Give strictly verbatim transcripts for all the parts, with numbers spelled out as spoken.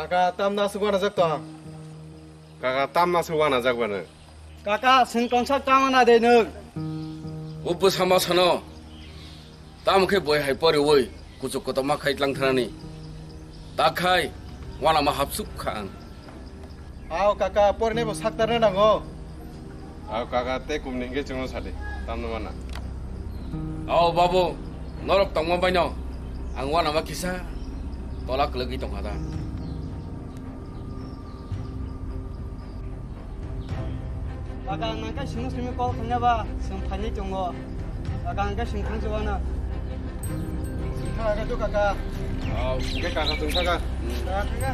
Kaka, tamna aswk uanajak tong? Kaka, tamna aswk uanajak bano? Kaka, chwng tongsa tamo na de nwng? O bwsa masa no tamo khe boi hai poriwi kuchuk kotorma khai tlang thanani. Ta khai uanama hapsuk kha ang. Ao kaka, porinai bo saktarna nango. Ao kaka, tei kumni hingke chwngno sadi, tamno mana. Ao babu, norok tongma baino ang uanama kisa tola kwlwgwi tongkha da. Kaka, ang nangkhe simi simi call khaina ba, chwng phainai tongo. Kaka, ang khe chwng thangsi uana. Chwng thang khe do kaka. Oh, hingke kaka chwng thangkha. Kaka, thangkha.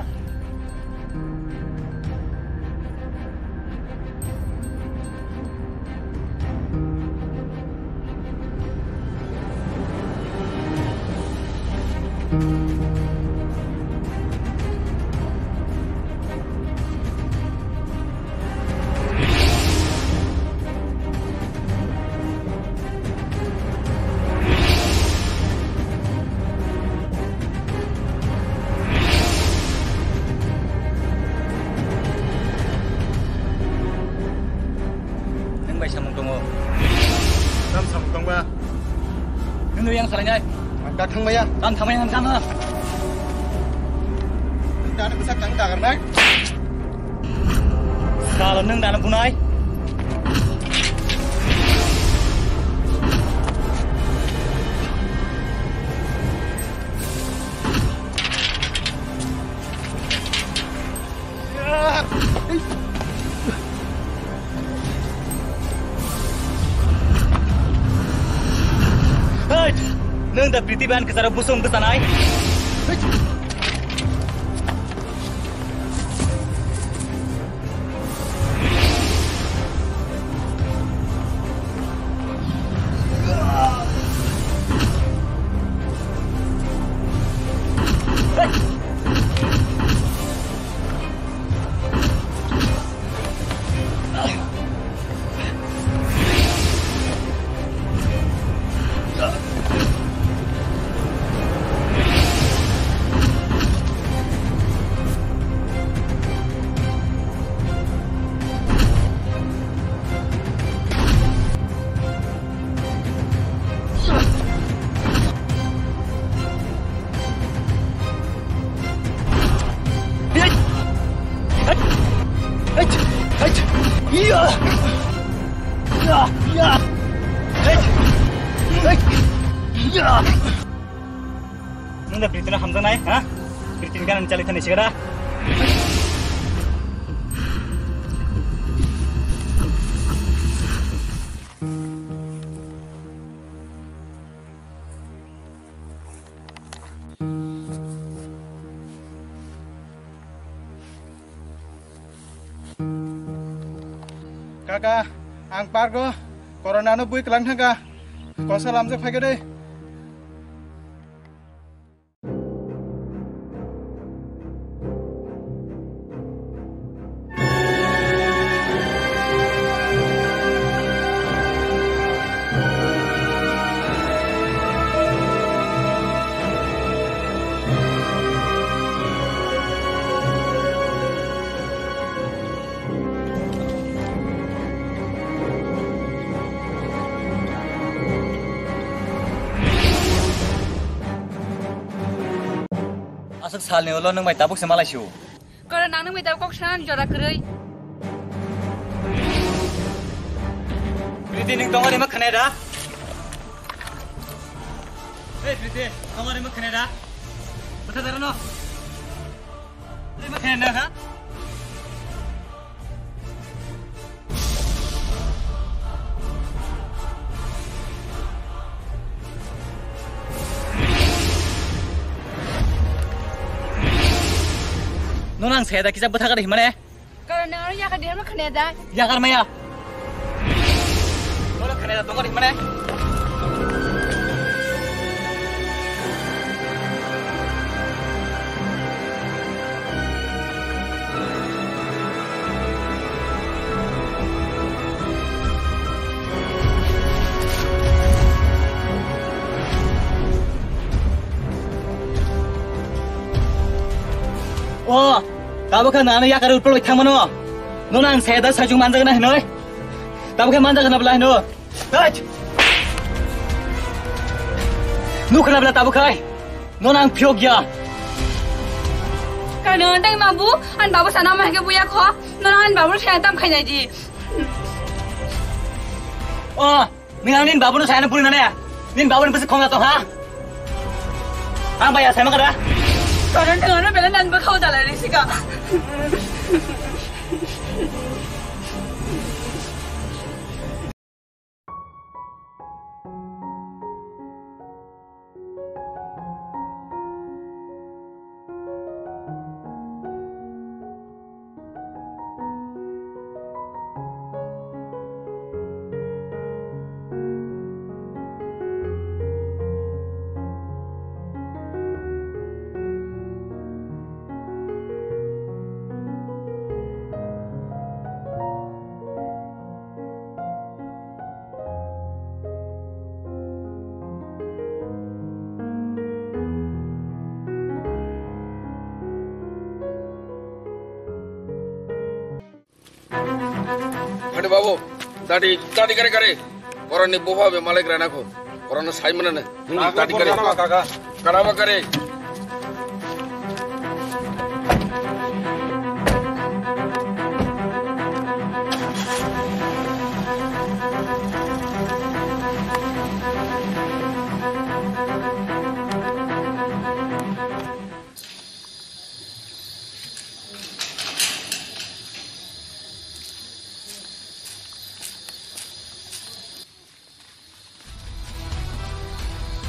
Nwng bai samung tongo. Tam samung tongba? Nwng yang salai nai. Ang kak thang maya. Tam thang maya, tam, tam. Nwng dana bwsak tang dagar nai. Salo nwng dana bunai. Hei! Nwng da Priti ban kwcharo busong bwchanai? Nwng da Pritin hamjaknai, ha? Pritin gana chali thani sigara. Kaka, ang pargo corona no bui klang thangka. Kosa lamjak phaikhe de. Aswk salni ulo nwng bai tabuk se malai sio. Koro nang nwng bai tabuk kok sana jora kwrwi. Priti, nwng tongo rima khane da? Hey Priti, tongo rima khane da? Bwtha dara no? Rima khane da ha? Nono ang saya da kisa bwtha kari himane. Karo nang aro yakar di himane khane da. Yakar maya. Nono khane da tongkar himane. O O, tabuk khe nang ani yakar utpol bai thangmano. Nono ang saya da sajung manjak na hinoi. Tabuk khe manjak na bla hino. Hait! Nukha na bla tabuk khai. Nono ang phiyok ya. Kano tang mabu, an babu sana ma ke buya kho. Nono an babu saya tam khai nai di. O, Nini babu no saya na puri nane. Nini babu ni pasi khong na to ha. Ang bayar saya makara. Koran koran bela nan ba khau dalai risika. Ade babu, tadi, tadi kare kare. Koroni buha be malai grana ko. Korona sai mana ne? Hmm, tadi kare. Kaka. Karaba kare.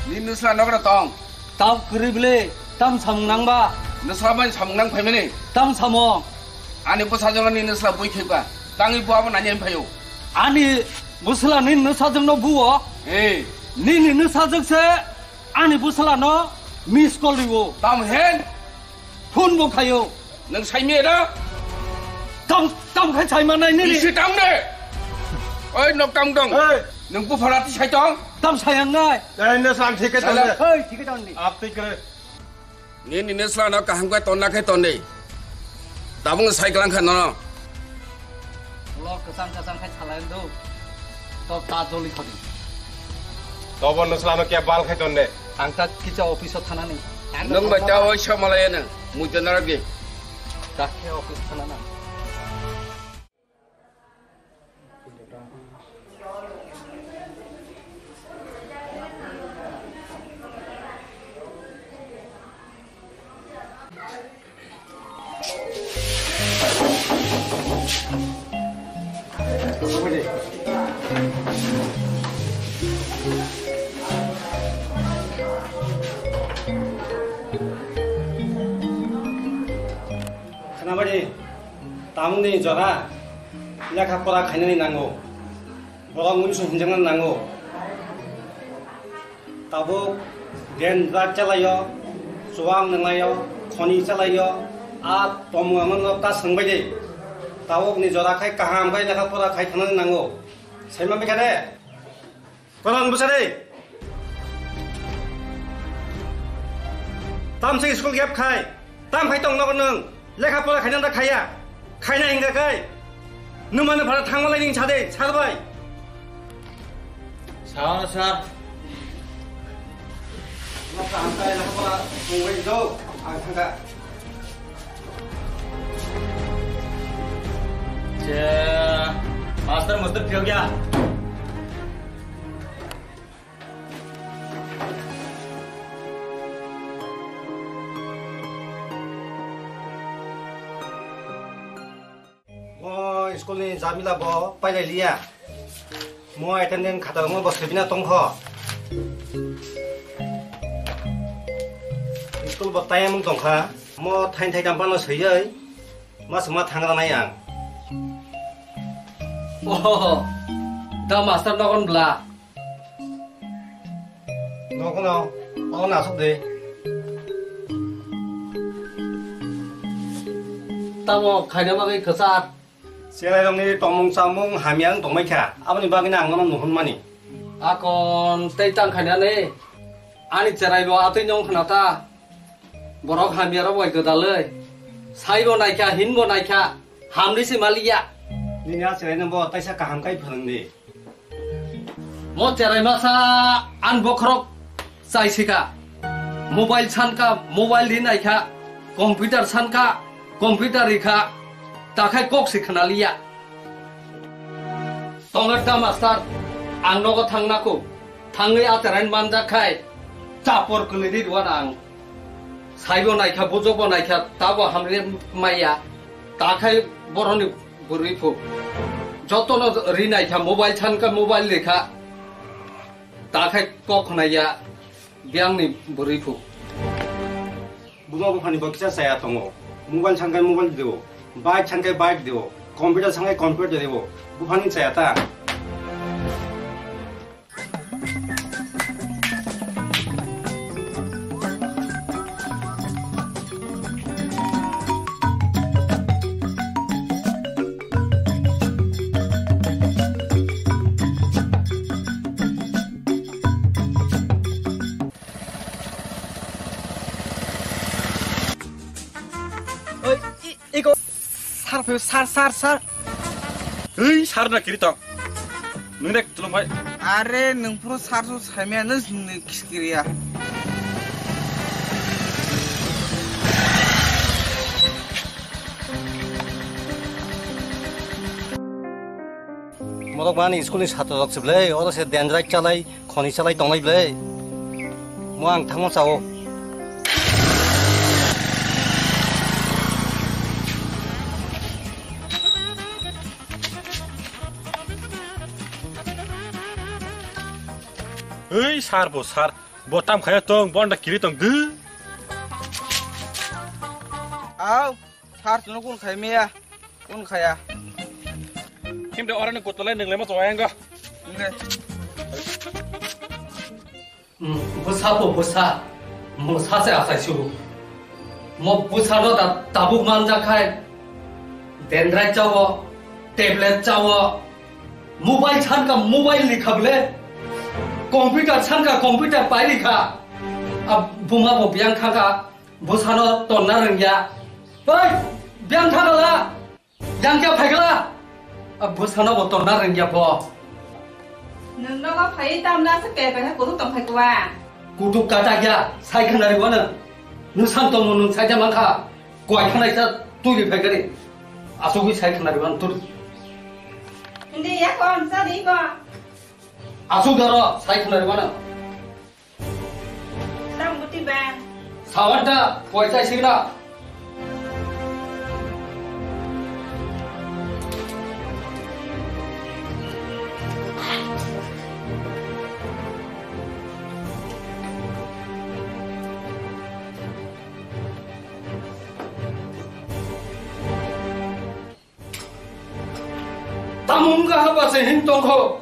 Ni nusla nogra tong. Tau kwrwi bwle, tam samung nang ba? Nusla bai samung nang phaimani? Tam samung. Ani bwsajwk ni nusla bui kheba. Tangwi bo abo nani phaio. Ani bwsla ni nusajwk no buo. Hey. Nini nusajwk se ani bwsla no miss call riwo. Tam hen? Phone bo khayo. Nang saimi da? Tam, tam khai sai manai nini. Bisi tam de. Oi, nok tam dong. Hey. Nang bu pharati sai tong. Tam sai ang nai. Ei, ne san thik khe tong de. Hey, thik khe tong ni. Ap thik khe. Ni, ni ne sla no kaham khe ton na khe ton de. Tabung sai klang kha no. Lo kwchang kwchang khai salai do. To ta joli khodi. Tobo nusla no khe bal khai ton de. Ang ta kicha office o thanani. Nwng bai ta oi sa malaya nwng. Mui ta narak di. Ta khe office thanana. Khwnabadi, tamni jora lekha pora khainani nango, borok mungsa hinjakna nango. Tabuk dendra chalaio, chuwang nanglaio, khoni chalaio, a tomung ano ta swngbai de. Tabuk ni jora khai kaham khai lekha pora khai thanani nango. Saima bikha de. Koron bwsa de. Tam se school gap khai. Tam khai tong nogo nwng. Lekha pora khaina da khaya. Khaina hinga kai. Numano phara thangma lai ning sade, sar bai. Sao na sar. Masa ang kai lekha pora tongwai do, ang thangka. Che, master, master phiyok ya. Bo school ni jamila bo pailai liya. Mo attendance khata mo bo sebina tongkho. School bo tayamung tongkha. Mo thain thai tam pano seyai. Mas ma thangra nai ang. Oh, da master nogon bla. Nokono, o nasuk de. Tamo khaina bagwi kwchar. Chelairokni tongmung chamung hamya wng tongmai kha, aboni bagwino ang nono nuhunmani. Akon tei tang khainani ani cherai bo atwi nong khna ta. Borok hamya rok bai gwdalwi. Saibo naikha, hinbo naikha, hamri se maliya. Nini a chwraino bo taisa kaham kai phwrwngdi. Mo cherai masa an bokhorok chai sika. Mobile sanka, mobile ri naikha, computer sanka, computer rikha, takhai kok se khna liya. Tongar da master, ang nogo thangna ko. Thangwi a terrain manjak khai, chapor kwlwi di rwan ang. Saibo naikha, bujokbo naikha, tabo hamri maya. Takhai boroni bwrwi phu. Jotono ri naikha, mobile sanka, mobile rikha. Takhai kok khna ya, biyangni bwrwi phu. Buma buphani bo kisa chaya tongo. Mobile sankai mobile deo, bike sankai bike deo, computer sankai computer deo. Buphani chaya ta. Oi, i, iko, sar phaio, sar, sar, sar. Ui, sar na kiri tong. Nwng rek tulung bai. Are, nwng phuru sar su saimaya, nwng swngni kiskiriya. Morok mani school ni satro rok se ble, oro se dendrai chalai. Khoni chalai tonglai ble. Mo ang thangma chao. Ui, sar bo sar. Bo tam khaya tong, bonda kiri tong du. Au, sar chunu kun khai meya. Kun khaya. Himde orani kutulai nwnglai ma chawai ang go. Nge. Hmm, bwsa bo bwsa. Mo sa se achai su. Mo bwsa no da tabuk manja khai. Dendrai chawo, tablet chawo. Mobile sanka mobile ni kha ble. Computer sanka computer pai ni kha. A buma bo biang kha ka. Bwsa no tonna rwngya. Pai, biang kha ka la. Yang khe phaikla? A bwsano bo torna rwngya bo. Nwng nogo phai tamna se pe pe kudu tong phai kwa. Kudu kata ya, sai khna ri wano. Nwng sam tong nwng sai ja mankha. Kwai khna isa tuli phai kari. Asugwi sai khna ri wano tur. Hindi ya kon sa di ko. Asuk daro sai khna ri wano. Tang buti ba. Sawat da, poisa sila. Tamo wngkha haba se hin tongkho.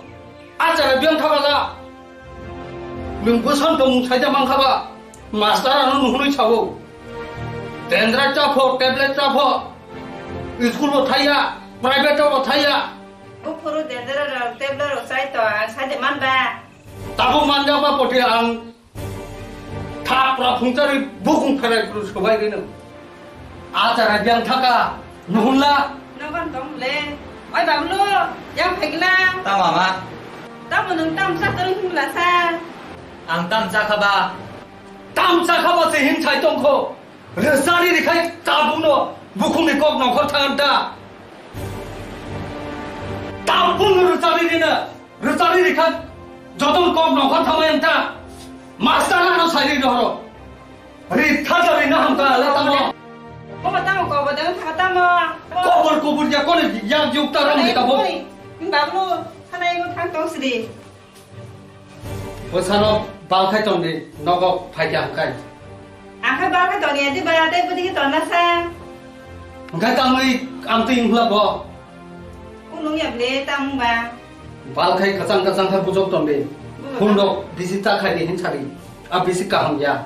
Achara biyang thaka ja. Nwng bwsano tongmung saida mankha ba. Master ano nuhunwi sao. Dendra chapho, tablet chapho. School bo thaiya, private bo thaiya. Buphuru dendra rok, tablet rok chai to, ang saida man ba. Tabuk manjak ba poti ang. Thapra phungchari bukung pherai phuru sobai rino. Achara biang thaka, nuhunla. Nogon tong le. Oi Bablu, yang phaikla. Ta mama. Tamo nwng tamsa kwrwng himla sa. Ang tamsa khaba. Tamsa khaba se hin sai tongkho. Rwchari rikhai tabukno bukhungni kok nongkhor thangan ta. Tabukno rwchari rina. Rwchari rikha joto kok nongkhor thamai wngkha. Master ano sai ri dohoro. Ri thaja ri na hamka ala tamo. Bobo tamo kobo de wngkha tamo. Kobor kobor ya kone ya yukta ram de tabo. Oi, Bablu, sana imo thang tong sidi. Bwsano balkhai tongdi nogo phaikha hwnkhe. Angkhe balkhai tongya di ba tei bwdigi tongna sa. Hwnkhe tangwi amtwi wngla bo. Kunung ya ble tang ba. Balkhai kwchang kwchang khe bujok tongdi. Bujok. Phone rok bisi ta khaidi hin sadi. A bisi kaham ya.